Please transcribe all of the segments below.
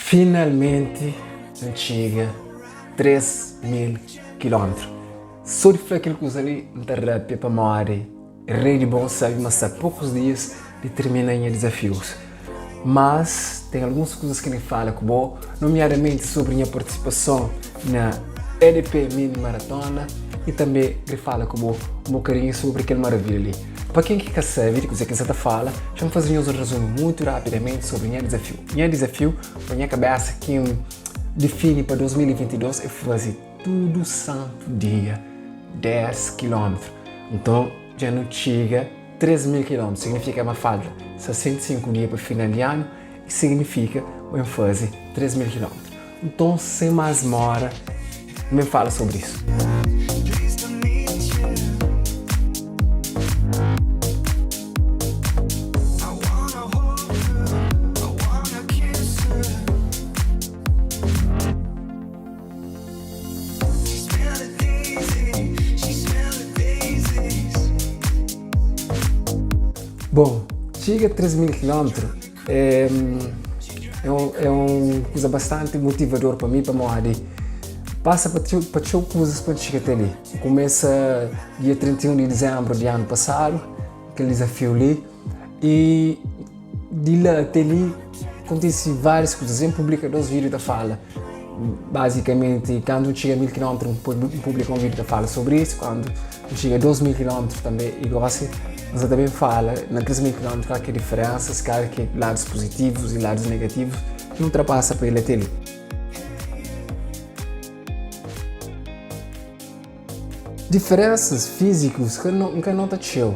Finalmenti N txiga 3 mil kilómetru. Sô di fla kel kuza li N ta rapia pamodi rei di bon sabe ma sta pokus dias di tirmina nha dizafius. Mas ten alguns kuzas ki N fala ku bo, nomiadamenti sobri nha partisipason na EDP Mini Maratona i tanbe N kre fala ku bo un bokadinhu sobri kel maravilha li. Pa ken ki ka sabe di kuzê ki N sa ta fala, xa-m faze nhos un rezumu mutu rapidamenti sobri nha dizafiu. Nha dizafiu pa nha kabesa ki N difini pa 2022 é faze tudu santu dia 10 kilómetru. Nton dja nu txiga 3 mil kilómetru, signifika ma falta 65 dia pa final di anu i signifika ma N faze 3 mil kilómetru. Nton sen más móra, N ben fala sobri isu. Bon, txiga 3 mil kilómetru é é un kuza bastanti motivador pa mi pamodi pasa pa txeu pa txeu kuzas pa N txiga te li. N kumesa dia 31 di dizenbru di anu pasadu kel dizafiu li i di la te li kontise várias kuzas. N publika 2 vídiu ta fala bazikamenti kantu N txiga 1000 kilómetru N publika un vídiu ta fala sobri isu, kantu N txiga 2000 kilómetru tanbe i gosi N sa ta ben fala na 3000 kilómetru kal ki é diferensas, kal ki é ladus puzitivus i ladus negativus ki nu trapasa pa el ate li. Diferensas fízikus N ka nota txeu.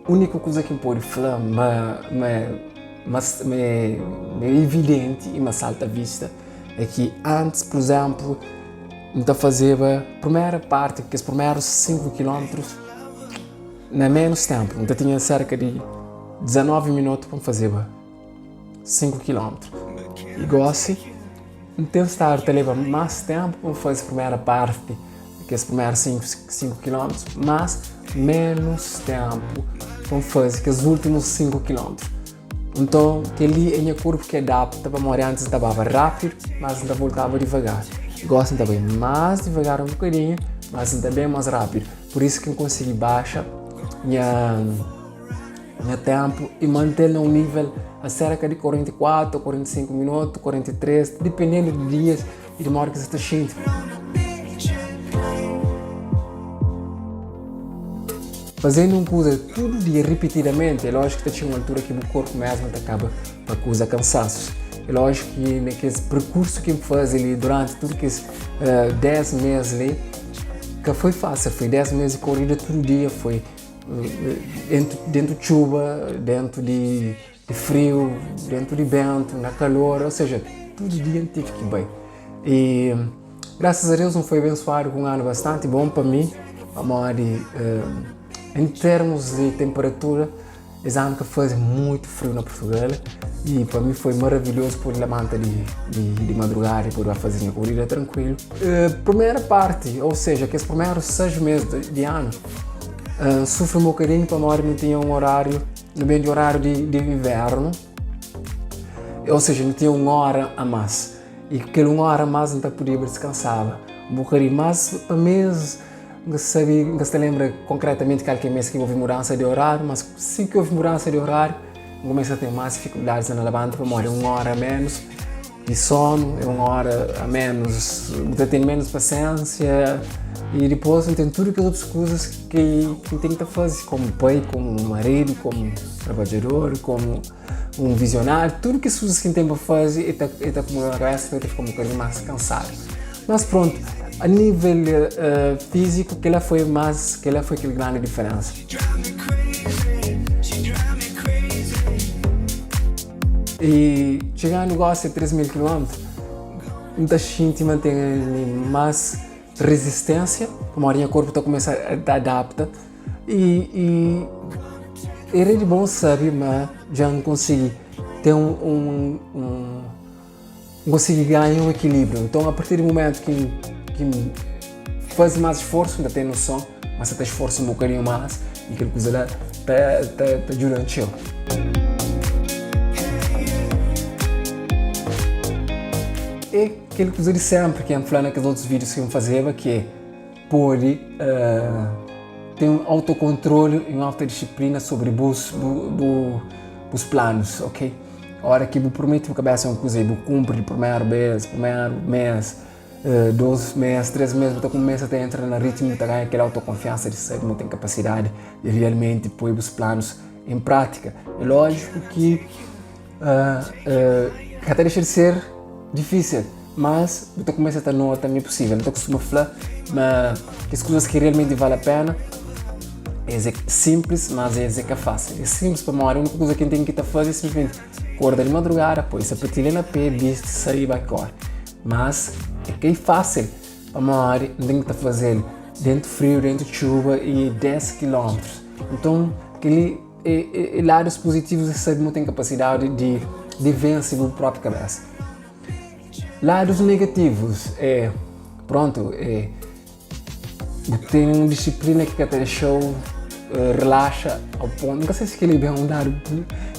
Úniku kuza ki N pode fla ma ma ma ma é evidenti i ma salta a vista é ki antis, pur izénplu, N ta fazeba primeru parti, kes primerus 5 kilómetrus na ménus ténpu. N ta tinha serka di 19 minutu pa N fazeba 5 kilómetru. I gósi N ten stadu ta leba más ténpu pa N faze primeru parti, kes primeru 5 kilómetru, mas ménus ténpu pa N faze kes últimus 5 kilómetru. Nton, kel-li é nha korpu ki adapta pamodi antis N ta baba rápidu, mas N ta voltaba divagar. Gósi N ta bai más divagar un bokadinhu, mas N ta ben más rápidu. Pur isu ki N konsigi baxa nha nha ténpu i mante-l na un nível a serka di 44, 45 minutu, 43, dipendendu di dias i di modi ki sa ta xinti. Fazendu un kuza tudu dia ripitidamenti, é lójiku ki ta txiga un altura ki bu korpu mésmu ta kaba pa kuza kansasus. É lójiku ki na kes perkursu ki N faze li duranti tudu kes 10 mês li, ka foi fásil. Foi 10 mês di korida tudu dia, foi dentu txuba, dentu di friu, dentu di bentu, na kalor, ou seja, tudu dia N tive ki bai. E grasas a Deus N foi abensuadu ku un anu bastanti bon pa mi, pamodi en termus di temperatura es anu ka faze mutu friu na Purtugal i pa mi foi maravilhozu pode labanta di di madrugada i pode ba faze nha korida trankuilu. Primeru parti, ou seja, kes primerus 6 mes di anu, N sufri un bokadinhu pamodi nu tinha un orariu, nu ben di orariu di di invernu, ou seja, nu tinha un ora a mas. I kel un óra más N ta pudiba diskansaba un bokadinhu. Mas pa mês, N ka sabe, N ka sta lenbra konkretamenti kal ki é mês ki ovi mudansa di oráriu, mas si ki ovi mudansa di oráriu, N kumesa ten más difikuldadis na labanta pamodi é un óra a ménus di sonu, é un óra a ménus, bu ta ten ménus pasiénsia i dipôs N ten tudu kes otus kuzas ki N ten ki ta faze komu pai, komu maridu, komu trabadjador, komu. Un vizionáriu, tudu kes kuzas ki N ten pa faze e ta e ta akumula na kabesa pa el ta fika un bokadinhu más kansadu. Mas prontu, a nível fíziku kila foi más kila foi kel grandi diferensa. I txigandu gosi a 3000 kilómetru, N ta xinti ma N ten más rezisténsia pamodi nha korpu ta kumesa ta adapta. I i era di bon sabe ma dja N konsigi ten un un N konsigi ganha un ekilíbriu. Nton, apartir di mumentu ki N ki N faze más sforsu, N ta ten noson ma sa ta sforsa un bokadinhu más i kel kuza la ta ta ta djuda-m txeu. é kel kuza di sénpri ki N fla na kes otus vídius ki N fazeba, ki é pode ten un autokontrolu i un autodisiplina sobri bus bus planus, ok? Óra ki bu promete bu kabésa un kuza i bu kunpri di primeru bês, primeru mês, 2 mês, 3 mês, bu ta kumesa ta entra na ritmu, bu ta ganha kel autokonfiansa di sabe ma bu ten kapasidadi di realmenti poi bus planus en prátika. É lójiku ki ka ta dexa di ser difísil, mas bu ta kumesa ta nota ma é pusível. Nu ta kustuma fla ma kes kuzas ki realmenti vale a pena es é sinplis, mas es é ka fásil. É sinplis pamodi úniku kuza ki N ten ki ta faze é sinplismenti korda di madrugada, poi sapatilha na pé, bisti, sai i bai kóre. Mas é ka é fásil pamodi N ten ki ta faze-l dentu friu, dentu txuba i 10 kilómetrus. Nton kel-li é ladus puzitivus é sabe ma bu ten kapasidadi di di vense bu própi kabésa. Ladus negativus é, prontu, é bu ten un disiplina ki ka ta dexa-u relaxa ao pontu, N ka sabe si kel-li ben un ladu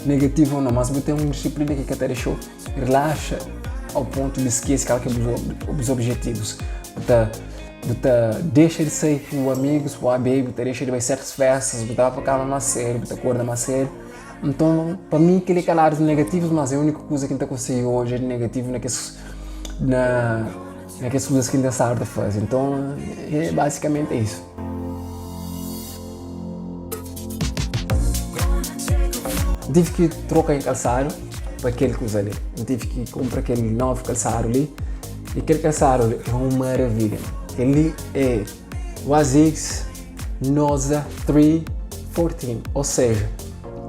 negativu ô nau, mas bu ten un disiplina ki ka ta dexa-u relaxa ao pontu di skese kal ki é bus objetivus. Bu ta Bu ta dexa di sai ku amigus bu ba bebe, bu ta dexa di bai sertus festas, bu ta ba pa kama más sedu, bu ta korda más sedu. Nton, pa mi kel-li ka ladus negativus, mas é úniku kuza ki N ta konsigi odja di negativu na kes na na kes kuzas ki N ten stadu ta faze. Nton, é basikamenti é isu. N tive ki troka nha kalsadu pa kel kuza li. N tive ki kunpra kel novu kalsadu li. I kel kalsadu li é un maravilha. Kel-li é o Asics Noza 314, ou seja,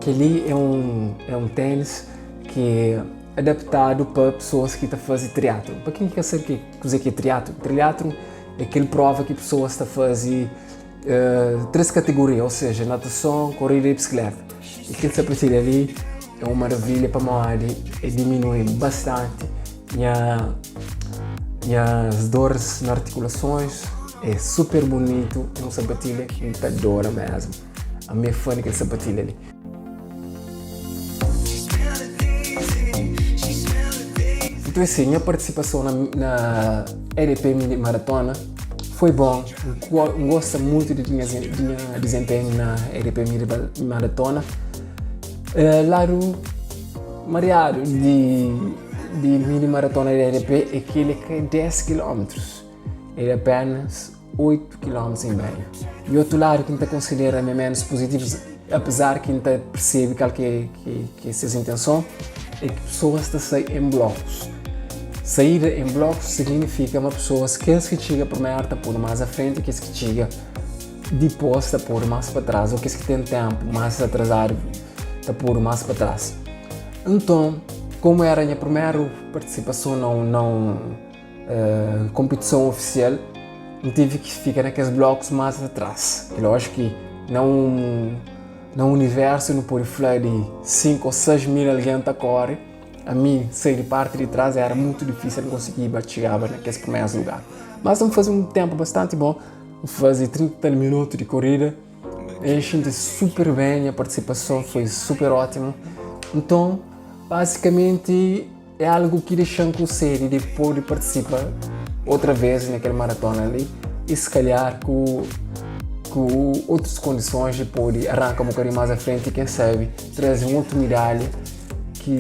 kel-li é un é un ténis ki é adaptadu pa pesoas ki ta faze triatlu. Pa ken ki ka sabe ke kuzê ki é triatlu, triatlu é kel prova ki pesoas ta faze 3 kategoria, ou seja, natason, korida i bisikleta. I kel sapatilha li é un maravilha pamodi el diminui bastanti Nha nhas dores na artikulasons é super bunitu, é un sapatilha ki N ta adora mesmu. Ami é fã di kel sapatilha li. Nton é si, nha partisipason na na EDP Mini Maratona foi bon. N gosta mutu di nha di nha dizenpenhu na EDP Mini Maratona. Ladu mariadu di di mini maratona di EDP é ki el é ka 10 kilómetrus, el é apenas 8 kilómetrus i meiu. I otu ladu ki N ta konsidera ma é ménus puzitivu, apezar ki N ta persebe kal ki é ki é ses intenson, é ki pesoas ta sai en blokus. Saída en blokus signifika ma pesoas, kes ki txiga primeru ta podu más a frenti, kes ki txiga dipôs ta podu más pa tras, ô kes ki ten ténpu más atrazadu ta podu más pa tras. Nton, komu éra nha primeru partisipason na un na un konpitison ofisial, N tive ki fika na kes blokus más atras. É lójiku ki na un na un universu nu pode fla di 5 ô 6 mil algen ta kóre, ami sai di parti di tras éra mutu difísil N konsigiba txigaba na kes primerus lugar. Mas N faze un ténpu bastanti bon. N faze 30 tal minutu di korida, N xinti super ben, nha partisipason foi super ótimu. Nton, bazikamenti é algu ki dexa-m ku sedi di pode partisipa otra vez na kel maratona li i se kalhar ku ku otus kondisons di pode arranka un bokadinhu más a frenti i ken sabe traze un otu midalha ki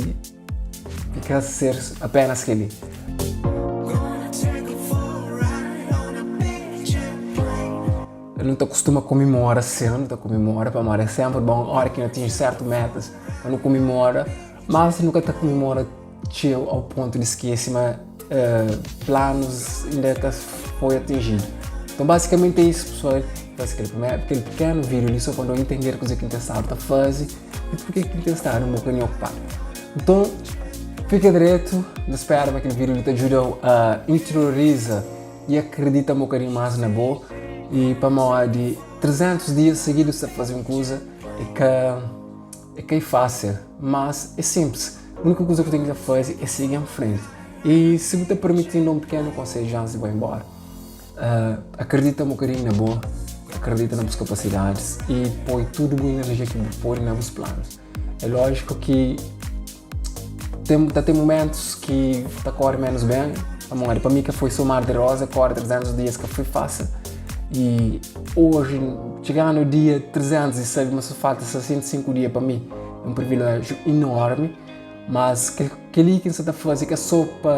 ki ka ser apenas kel-li. Nu ta kustuma komemora sin, nu ta komemora pamodi é sénpri bon óra ki nu atinji sértu métas pa nu komemora, mas nu ka ta komemora txeu ao pontu di skese ma planus inda ka foi atinjidu. Nton bazikamenti é isu pesoal, faze kel primeru kel pikenu vídiu li so pa nu intender kuzê ki nu ten stadu ta faze. I purke ki N ten stadu un bokadinhu okupadu? Nton, fika dretu, N ta spera ma kel vídiu li ta djuda-u a interioriza i akredita un bokadinhu más na bo i pamodi 300 dia sigidu sta faze un kuza é ka é ka é fásil, mas é sinplis. Úniku kuza ki bu ten ki faze é sigi en frenti. I si bu ta permiti-m da un pikenu konsedju antis di bai nbóra. Akredita un bokadinhu na bo, akredita na bus kapasidadis i poi tudu bu inerjia ki bu pode na bus planus. É lójiku ki Tem, ta ten momentus ki ta kóre ménus ben, pamodi pa mi ka foi sô mar di roza, kóre 300 dias ka foi fásil. I oji, txiga nu dia 300 i sabe ma sô falta 65 dia pa mi é un priviléjiu inormi. Mas kel kel-li ki N sta ta faze ka sô pa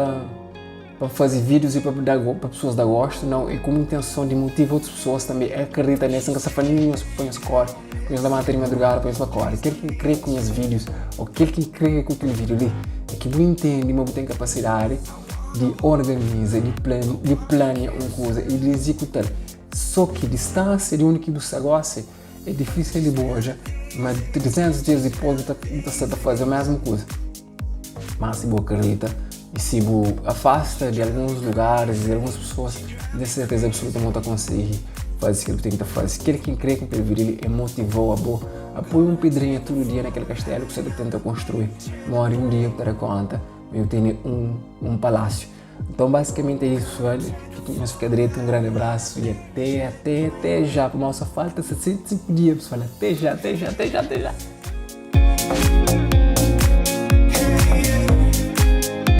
pa faze vídius i pa da pa pesoas da gostu, nau, é ku intenson di motiva otus pesoas tanbê a akredita nes. N ka sta fla nen nhos pa nhos kóre, pa nhos labanta di madrugada pa nhos ba kóre. Kel ki N krê ku nhas vídius ô kel ki N krê ku kel vídiu li é ki bu intende ma bu ten kapasidadi di organiza, di di plania un kuza i di izekuta-l. Sô ki distánsia di undi ki bu sta gósi é difísil di bu odja ma 300 dias dipôs bu ta bu ta sta ta faze mésmu kuza. Má si bu akredita i si bu afasta di alguns lugaris, di alguns pesoas, N ten serteza absoluta ma bu ta konsigi faze kel ki bu ten ki ta faze. Kel ki N krê ku kel vídiu li é motiva-u abo a poi un pedrinha tudu dia na kel kastelu ki bu sta ta tenta konstrui. Modi un dia bu ta da kónta ma bu tene un un palásiu. Nton basikamenti é isu pessoal, nhos fika dretu, un grandi abrasu i até até até já, pamodi só falta 65 dia pessoal, até já até já até já até já.